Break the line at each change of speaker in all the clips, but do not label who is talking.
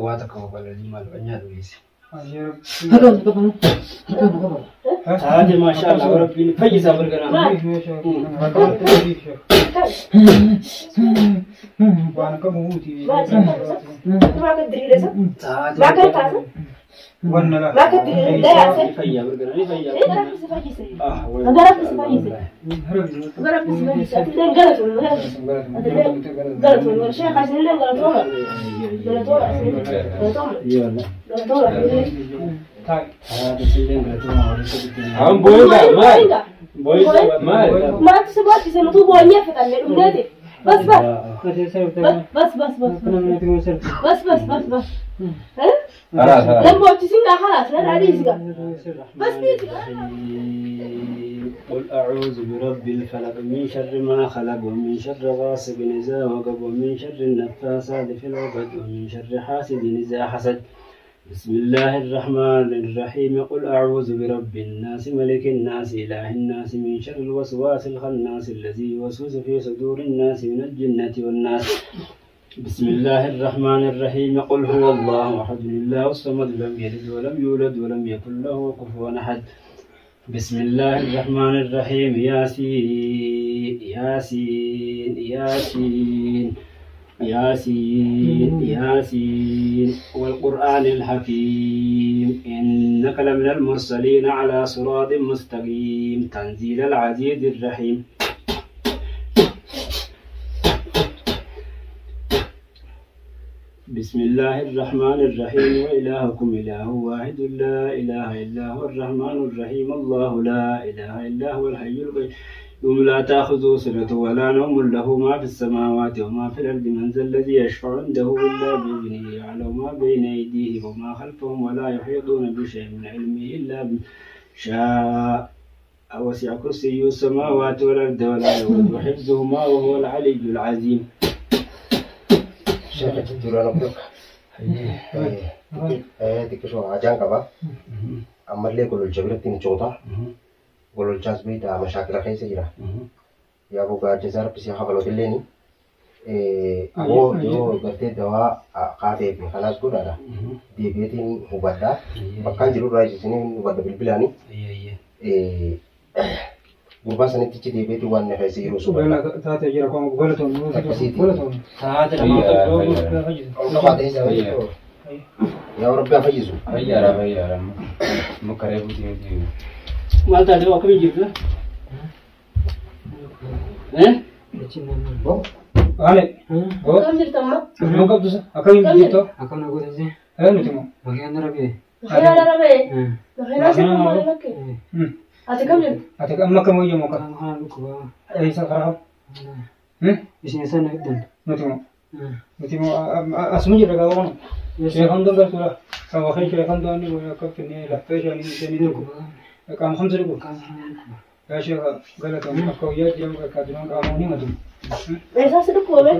Waa takka babal'aa maal nyaadhu geesse. Taate maashaa Allah rabbiin fayyisaa barganaa.
Waan akka bu'uuti.
Taate.
Wanna la.
Fayyaa barganaa ni fayyaa. Ah, Taate silleen galatoomaa warri sadiitti.
Aan booyinga maal? Booyinga maal?
Maaltu si barbaachise nutuu boonyee fixanne dhumneeti. Bas bas bas bas bas bas bas bas bas.
Karaa karaa.
Nan boochisina خلاص لا adiisiga. Bas dhiisiga.
قل أعوذ برب الفلق من شر ما خلق ومن شر غاسق إذا وقب ومن شر النفاثات في العقد ومن شر حاسد إذا حسد. بسم الله الرحمن الرحيم. قل أعوذ برب الناس ملك الناس إله الناس من شر الوسواس الخناس الذي يوسوس في صدور الناس من الجنة والناس. بسم الله الرحمن الرحيم. قل هو الله أحد الله الصمد لم يلد ولم يولد ولم يكن له كفوا أحد. بسم الله الرحمن الرحيم. ياسين ياسين ياسين ياسين ياسين والقرآن الحكيم. إنك لمن المرسلين على صراط مستقيم تنزيل العزيز الرحيم. بسم الله الرحمن الرحيم. وإلهكم إله واحد لا إله إلا هو الرحمن الرحيم. الله لا إله إلا هو الحي القيوم لا تأخذه سنة ولا نوم له ما في السماوات وما في الأرض. من ذا الذي يشفع عنده إلا بإذنه يعلم ما بين أيديهم وما خلفهم ولا يحيطون بشيء من علمه إلا بما شاء. وسع كرسيه السماوات والأرض ولا يؤوده حفظهما وهو العلي العظيم.
Duraan of xiqqishoo hajaan qaba. Ammallee gololcha biratti ni coota. Gololchaas beektaa mashaakila keessa jira. Yaa bogaa ajjeesaa rabbisee hafalootillee yoo yoo gartee dawaa kaatee fi kanaas godhaadha. Deebiitiin hubadhaa. Bakkaan jiru irraa isinii hubadha bilbilaani. Gurbaa sanittichi deebiitiin waan na keessa jiru suba.
Taate jira kun galatoon galatoon.
Taate namaa tokko
Yaa Rabbi haa fayyisu.
Fayyaadha fayyaadha. Muka reefuuti miti.
Maal taate hoo akkamiin jirtu?
Ale.
Akkam jirtu amma?
Akkam qabdu akkamiin jirtu?
Akkam na goote?
Nuti moo?
Makiinaan darabee.
Makiinaan darabee. Makiinaan si kun maal lakke? Ati kam jirtu?
Ati amma akkam wayyamu akka?
Kanaan dhukkuba.
Eessa karaa?
Isin isaan na fiddan.
Nuti moo? Nuti moo asuma jirra gaafa kana. Sheekan don gartuudha. Kan wakee sheekan don ni akka finnee laftee shanii ishanii dhukkub. Qaama kamtu dhukkub? Yaa sheeka galatoon akka guyyaa jiran bakka duraan qaama ni matu.
Eessaa si dhukkuba bee?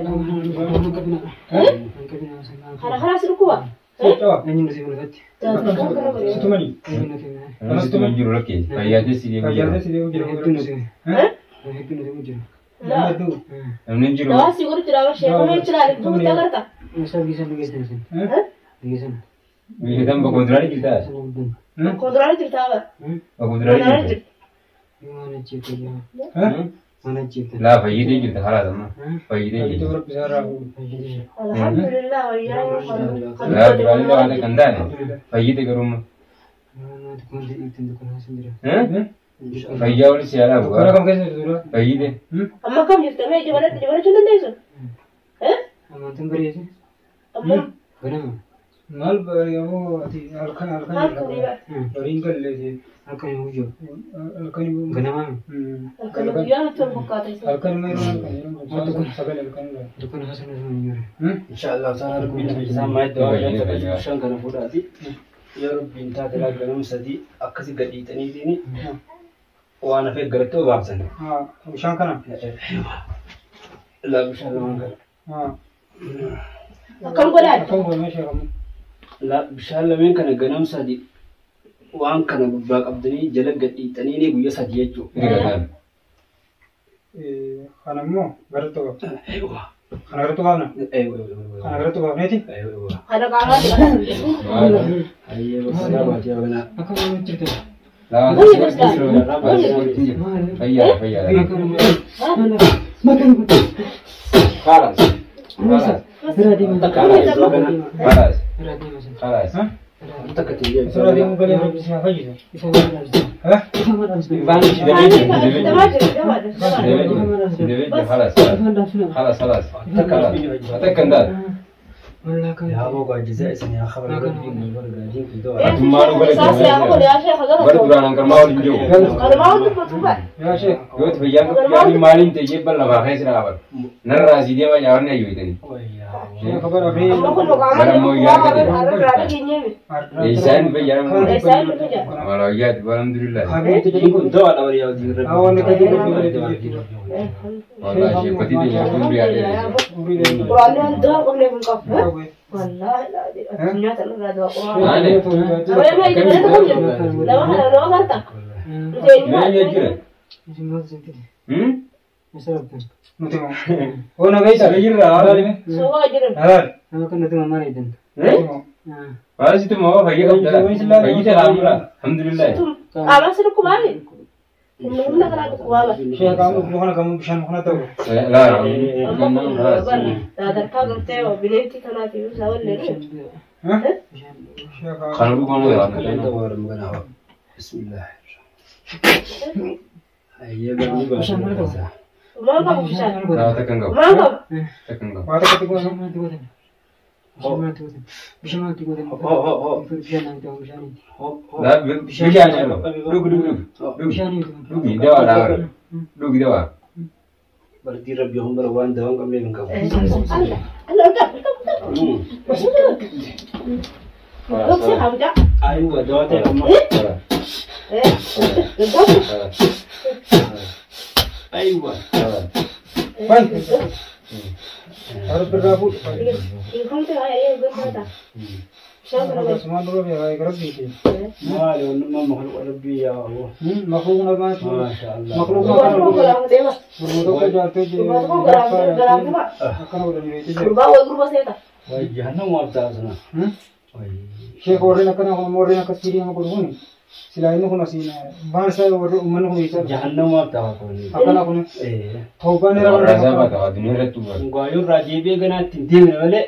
Kana kanaa si dhukkuba?
Eenyu nuti mul'atti?
Situmani.
Namni sitti jiru rakkee fayyaatee si deemu jira.
Fayyaatee si deemu jira.
Hedduu nuti. Hedduu nuti jira.
Hedduu.
Namni hin jiru.
Dawaa si godhu jira sheekamee jira dhukkuba agarta.
Eessaa biyya sana geessan isin? Biyya sana.
Biyya sana bakka kuduraalee jirtaa?
Sana guddan.
Kuduraalee jirtaa bara.
Bakka kuduraalee jirta.
Mana jettee jira. Mana jettee.
Laa fayyitee jirta karaa amma. Fayyitee jirta.
Alhamdulillah wayyaa
Laa duraalee waan kan taane fayyite garuu. Fayyaa wali si yaalaa bu'aa. Fayyite.
Amma kam jirta mee jabalachuu dandeessu?
Amantiin bareedu.
Amma
Ganama.
Maal bareedu ati halkan halkan bariin galleeti.
Halkan hin hojjetu.
Halkan
Ganama.
Halkan guyyaa nutti wal fakkaata isa.
Halkan yeroo halkan yeroo sagal halkan.
Dukkana hasan osoo hin jiru.
Inshallah sana rabbiin isaan maal dawaa jedhan bishaan kana fuudhaati. Yoo rabbiin taate ganama sadii akkasi gadhiitaniitiin waan hafee garattee obaabsan.
Bishaan kana?
Laa bishaan lamaan kana.
Akkam godhaa?
Akkam godhaa sheekamu?
Laa bishaan lameen kana ganama sadii waan kana gubbaa qabdanii jala gadhiitanii guyyaa sadii jechuudha.
Kana immoo garattee obaabsan. Kana irratti qaabna.
Aywa aywa.
Kana irratti qaabneeti.
Aywa aywa.
Kana qaamaa
Ayyee bakka baatee bagana.
Akka nama jirtu.
Laa fayyaa fayyaa. خلاص خلاص خلاص خلاص
Sura deemuu galee rabbi si haa fayyisu. Ha?
خلاص خلاص خلاص تكن دار
Yaa boo gaajjisaa isin yaa khabara rabbiin nu gargaariin kun dawaa.
برد برانا كرما ولين جو
Yaa sheekh.
يوت فيان يعني مالين تجيب بلا ما خيس رابر نرى سيدي ما يارني أيوة
Sheekh bara abee.
إنسان بيان ولا يات الحمد لله
Diin kun dawaa dha waliyaa diin rabbi.
Awwaanni akka jiru rabbi.
والله شيء بدي يا عمري عليه ما يجري
Nuti moo. Hoo na beektaa?
يجري
Halaali. Halaali.
فارس ما هو فيا فيا الحمد لله
Sheekh qaama dhuguu kana kamuu bishaan kana ta'u.
لا لا
Ha? Sheekh
خلوا
Dawaa Bismillah. Ayyee barni baasee.
لا تكن قبل تكن قبل
waa takkatti goona.
لا بيجان دوق دوق دوق دوق دواء لا دوق دواء
Bardii rabbi hun bara waan dawaan qabnee hin qabu. Aywa dawaa ta'e amma. Aywa.
Fayyi. Rabbi irraa fuudhu. Asumaan dura beekaa rabbiiti.
Maali wannummaa makhluuqa rabbii yaa Allah.
Makluuqna maatu.
Maasha Allah.
Makluuqna kana gurguruu tokko ijaartee akkana godhanii beekte jiru.
Way jahannam waaf ta'a sana.
Sheekh warreen akkana kun warreen akka siirii nama godhu kun silaa inni kun asiin maal isaa warri uummanni kun isa
Jahannam waaf ta'a kun.
akkana kun toobaan irra
العذاب توا الدنيا رتوب
Gaayoo irraa deebi'ee ganaa ittiin deemne malee.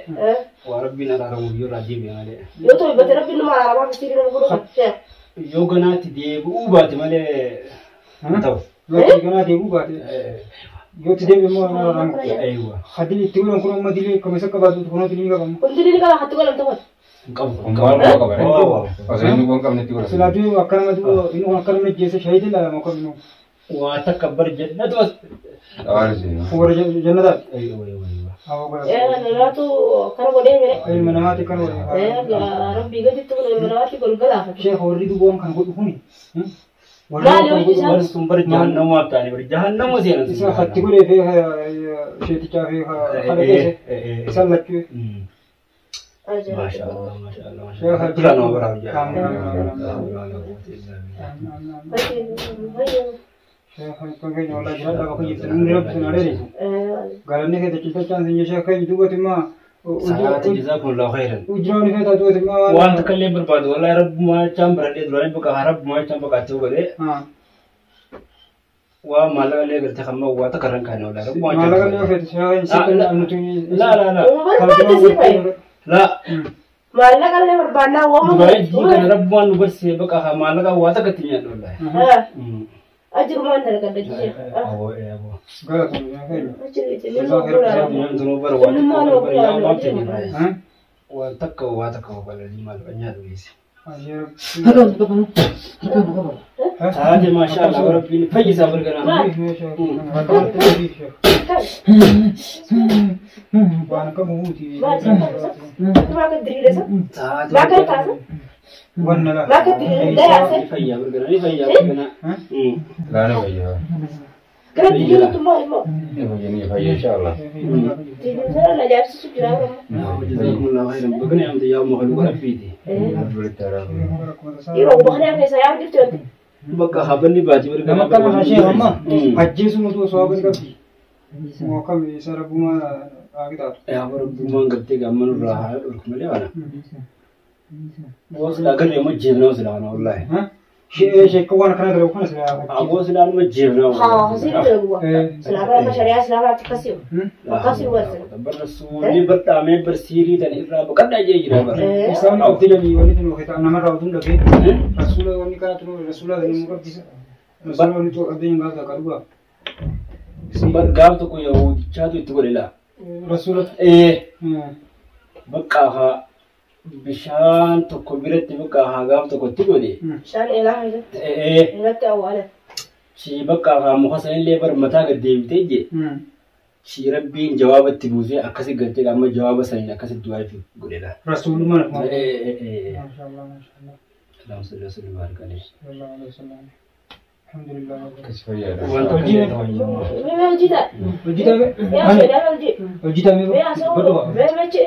Waa rabbiin araaramu yoo irraa deebi'e malee. Yoo ganaatti deebi'uu baate malee hin ta'u.
Yoo itti ganaa deebi'uu baate yoo itti deebi'e immoo nama araaramu.
Aywa.
Hadii itti godhan kun amma dilee kamisa qabaatu kunoo dilee qabamu.
Hin qabu.
Kun maal qaba qaba osoo inni kun qabne itti godhan
Silaa du'e akka nama inni kun akka nama ajjeese shahidi ilaalama akka inni
Waa takka bar jannatu as.
Dawaan isin
kun warra jannataati.
Aywa aywa aywa.
Haa Ilma namaati kan godhe. Sheekh warri duuba waan kana godhu kuni.
Warri sun bar jahannam waaf ta'anii bar jahannama seenan.
Isa hatti godhee fi sheetichaa fi haadha keessa isaan lachuu.
Maasha Allah maasha Allah maasha Allah. Duraan nama baraa hojjaa.
Sheekh kan keenya walaa jira dhaaba kan jirtu namni rabbi sun adeere. Galanni kee dachiltachaan sin sheekh keenya duubatti immoo
Salaati jazakumullahu khairan.
ujiraani fee taatu immoo
Waan takka illee barbaadu wallahi rabbumaa jechaan baradhee duraanii bakka rabbumaa jechaan bakka achii godhee waa maallaqa illee gartee kan waa takka irra hin kaane wallahi rabbumaa jechaan.
maallaqa illee feete sheekh keenya nuti.
La la la. La.
Maallaqa illee barbaannaa waama.
Duraanii jii kana rabbumaan nu barsiise bakka maallaqa waa takka itti nyaadhu wallahi.
Ajirumaan dalagadha jijjiira.
Aboo aboo.
Galatuma sheekh keenya.
Namni bara waa takka bara yaa maal ta'e waan takka waa takka wallahi maallaqa nyaadhu geesse. Taate maasha Allah rabbiin fayyisaa barganaa.
Waan akka bu'uuti.
Taate
Wanna la.
fayyaa barganaa ni fayyaa barganaa.
لا لا فيا ni fayya inshallah
Jazakumullahu khairan. Bagana yaamte yaa makhluuqa rabbiiti. Bakka habanni baati
Nama
barganaa.
akkana sheekh amma ajjeesuun osoo sababa qabdi. Moo kam isa rabbuma Haa qixaatu.
Yaa rabbummaan gartee gaamma nurraa haa dhorku malee kana. Boo silaa garree ma jeebnaa silaa kana wallaahi.
Sheekka waan akkana dalagu kana silaa.
Aboo silaa numa jeebnaa
Haa, hasiin dalagu. Silaa bara amma shari'aa islaamaa akkasii. Akkasii wal
Barra suulli badhaamee barsiirii tan irraa boqadhaa jee jira bara.
Isaan qabdi jedhanii wanni tunu namarraa utuu dhabee rasuula wanni kana tunu rasuula tunu qabdisa. Rasuula wanni tunu qabdee hin gaafata akka dhugaa.
Bar gaaf tokko yahudichaatu itti godhe laa.
Rasuula.
Ee bakka haa bishaan tokko biratti bakka haa gaaf tokko itti godhe.
Bishaan eelaa keessatti
Ee
irratti awwaala.
chi bakka haa muka sanillee bar mataa gad deebitee jee. Chi rabbiin jawaaba itti buusee akkasi galtee amma jawaaba saniin akkasi du'aa itti godhe laa.
Rasuulummaa nama.
Ee ee ee.
Maashaallah maashaallah.
Allahumma salli wa sallim wa barik alayhi.
Sallallahu alaihi wasallam. Alhamdulillah.
Akkas fayyaadha.
Wanta
Hojii
Mee hojii ta'a.
Hojii taa'e.
Yaa sodaa hojii.
Hojii taa'e.
Mee asoo mee mechi.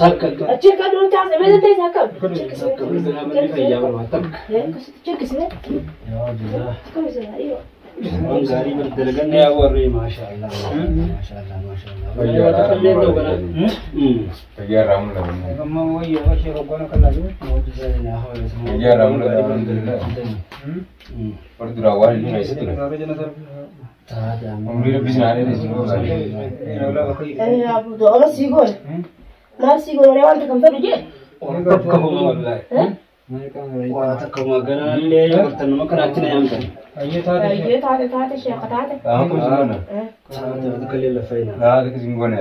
Takka
Achi kan dhuun taasise mee dandeessa akkam?
takka namni fayyaa barbaada takka.
Chirkisne.
Yaa jazaa.
Akkam isa iyo.
Waan gaarii bar dalaganna yaa warri maashaallah maashaallah maashaallah.
Fayyaa irraa mul'ata.
Amma wayyaa ishee hoggaan akka laalu.
Fayyaa irraa mul'ata alhamdulillah. Warri duraa waan hin keessa ture. Umrii rabbi isin haa dheeressu.
Doona sii goone. Maal sii goone wanta kan fedhu jee.
Takka homa wallahi. Waa takka homa ganaallee bartan nama kanaatti na yaamtan.
Ayyee taate.
Ayyee taate taate sheeka taate.
Qaama kun sin goona.
Taate takka illee lafa hin.
Qaama takka sin goona.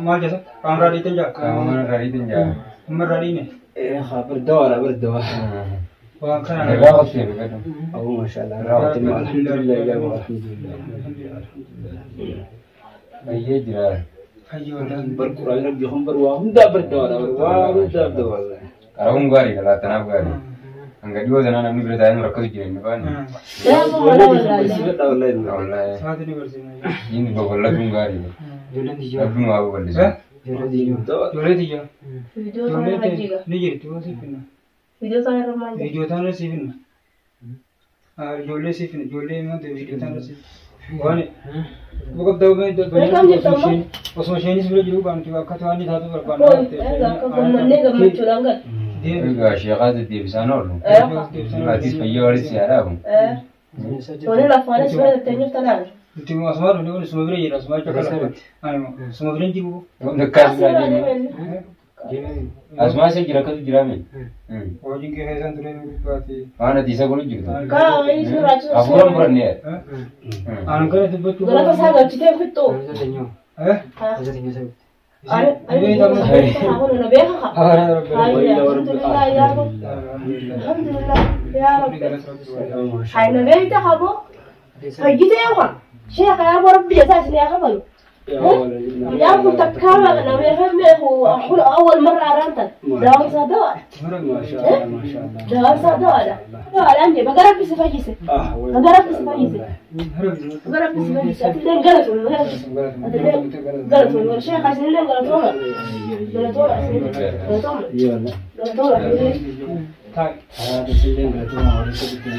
Maal jedha? Qaama irraa dhiitan jaa?
Qaama irraa dhiitan jaa.
Amma irraa dhiine?
Ee haa bardawaadha bardawa.
Waan kana.
Irraa qottee beekadhu.
Aboo maashaallah. Alhamdulillah yaa alhamdulillah.
Fayyee jira.
Fayyee wallahi.
Bar quraan rabbi kun bar waa hundaa bardawaadha waa hundaa bardawaadha.
Qarawuun gaariidha laattanaaf gaarii. Hanga dhiyoo sanaa namni bira taa'ee nu rakkatu jira inni baanne. Wallahi.
Saati ni barsiifna.
Inni babal'atuun gaariidha. Rabbi nu haa babal'isu.
Ijoollee tiyya.
Viidiyoo sana irra jiga.
Ni jirti waan siif finna.
Viidiyoo sana irra maal jira?
Viidiyoo taana siif finna. Ijoollee siif finna. Ijoollee maal ta'e viidiyoo taana siif. Waan osuma isheenis bira jiru baantu akka waan taatu barbaanna.
Akka gammannee gammachuudhaan gal.
Egaa sheekaa deddeebisaan oolu. Atis fayyaa walitti si haa dhaabu.
Tolee lafaanis bira tatteenyuuf tanaan.
Nuti asuma dhufne suma bira jira asuma jechuudha kan suma bira jiru.
Akkas biraa deema. Asumaa isa jira akkatu jira mee?
Hojiin kee keessan ture gubbaati.
Waan ati isa godhu jirtu.
Kaa inni suuraa
Hafuura murannee.
Aan kana dubbachuu.
Galata isaa galchitee fixxu. Ani alhamdulillah yaa Rabbi. Alhamdulillah yaa Rabbi. Hayna beekta habo. Fayyitee waan. Sheekha yaa Rabbi jasaa isin yaa kafalu. يا أبو تكامل أنا يفهم هو أول مرة أرانتن دوام صدق
ما شاء الله ما شاء الله
دوام صدق لا عندي بقرب بس فجيسة بقرب بس فجيسة بقرب بس فجيسة أتلين قلت ولا قلت ولا شيخ عشان لين قلت ولا قلت ولا قلت ولا قلت ولا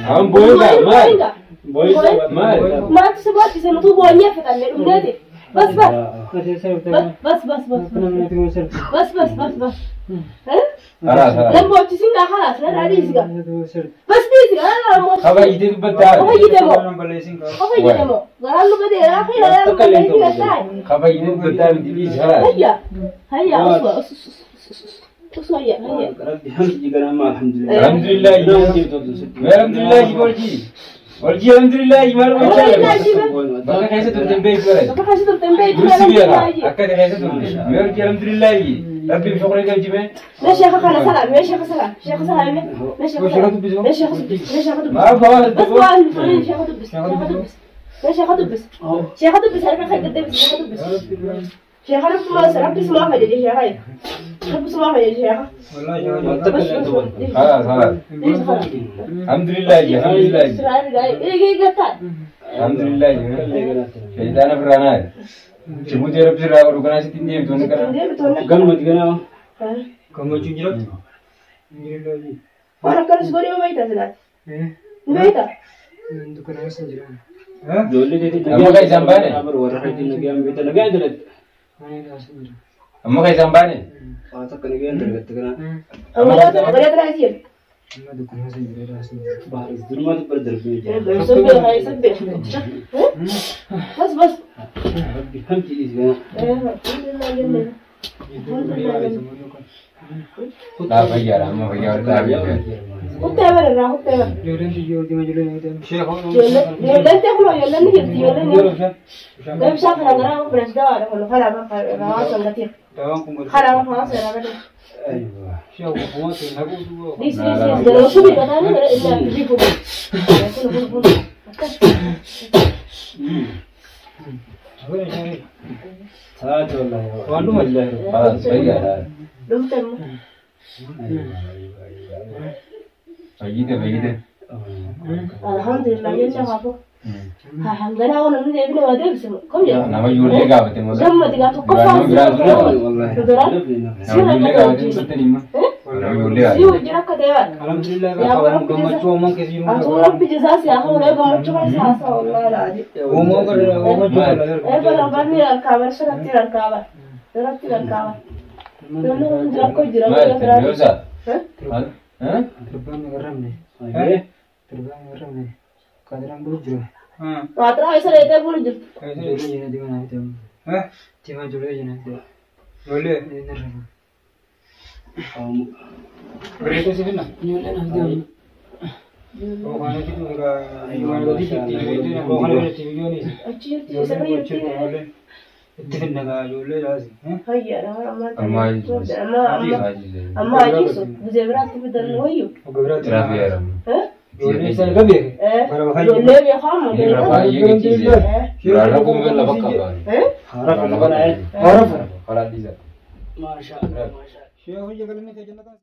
عم بويزا مال مال
ما تسبوش سنطوب ونيفت على الأمناتي بس بس بس بس بس بس بس بس بس
خلاص خلاص
لما تسينا خلاص لا لا ليش بس ليش انا
خبا يدي بدال
خبا يدي مو خبا يدي مو قال له بدي يا اخي لا
خبا يدي بدال دي ليش خلاص
هيا هيا اصبر اصبر هيا هيا
ربي الحمد لله الحمد لله
الحمد لله الحمد لله ولجي ولجي الحمد لله ما له بقى كيسة تنبيه
بقى كيسة تنبيه
أكيد كيسة تنبيه ولجي الحمد لله ربي بشكرك يا جماعة
ماشي يا أخي خلاص سلام ماشي يا أخي سلام شيخ سلام ماشي يا أخي ماشي يا أخي ماشي يا أخي
ما فوز
بس واحد شيخ دبس ماشي يا أخي دبس شيخ دبس أنا خير دبس شيخ دبس شيخ ربي ما ربي اسمه ما جدي شيخ ربي اسمه ما جدي شيخ
والله خلاص خلاص الحمد لله الحمد لله الحمد لله شيطان برانا شبوت يا رب سرا وركنا ستين ديم تون كنا
قال ما تجنا
كم تجرب
وانا كان سوري ما بيتا سلات بيتا
دكان سنجرا
Amma kan isaan baane? Amma kan isaan baane?
بس بس.
لا فيار أما فيار لا
كنت أبر الرا كنت أبر. يولن تقولوا يولن يبتي يولن ده مش عارف أنا جرى برش ده ولا خلا ما خلاص كثير. خلا ما خلاص أنا بدي.
أيوة.
ليش ليش ده لو شو بيقولوا إلا بيجيبوا.
ساعات والله. والله.
خلاص فيار.
لو تم.
فيده فيده.
الحمد لله يلا هابو. الحمد لله أنا من ابن وادي بس كم يوم؟
أنا ما يقول قابته مزح.
جمّة تيجي تقف.
والله.
أنا يقول قابته مزح ما. أنا يقول لي.
سيو جرك كده.
الحمد لله يا رب جمّة كثير.
أقول ربي جزاك يا أخو لا جمّة شو بس والله العظيم.
وما قال وما جمّة.
إيه بلا بني الكعبة شربتي الكعبة شربتي الكعبة. لأنه جرك جرك.
ما تبيوزا. ها؟ ها؟
تربان غرمني.
إيه؟
تربان غرمني. قادران بوجره.
मात्रा ऐसा रहता है पूरी जुट।
जोड़े जने दीवाना है तुम।
हाँ?
तीमा जोड़े जने दे।
बोले। बड़े तो सिर्फ ना।
जोड़े ना दे।
वो खाने की तो का युवान गति कितनी है वो खाने में टीवी नहीं।
अच्छी अच्छी सब नहीं होती है।
इतने नगा जोड़े जासी हैं?
हाँ यार हमारा
अम्मा
अम्मा अजी सो गुजरात में दल वही हो।
गुजरात
हाँ?
जोड़े से कभी है?
जोड़े भी हम
ये चीज़ है। राजा को मैं लबक का बात
है।
हरा बनाए
हरा
हरा दीजिए।
माशाअल्लाह माशाअल्लाह।
शेख हो जगल में जन्नत।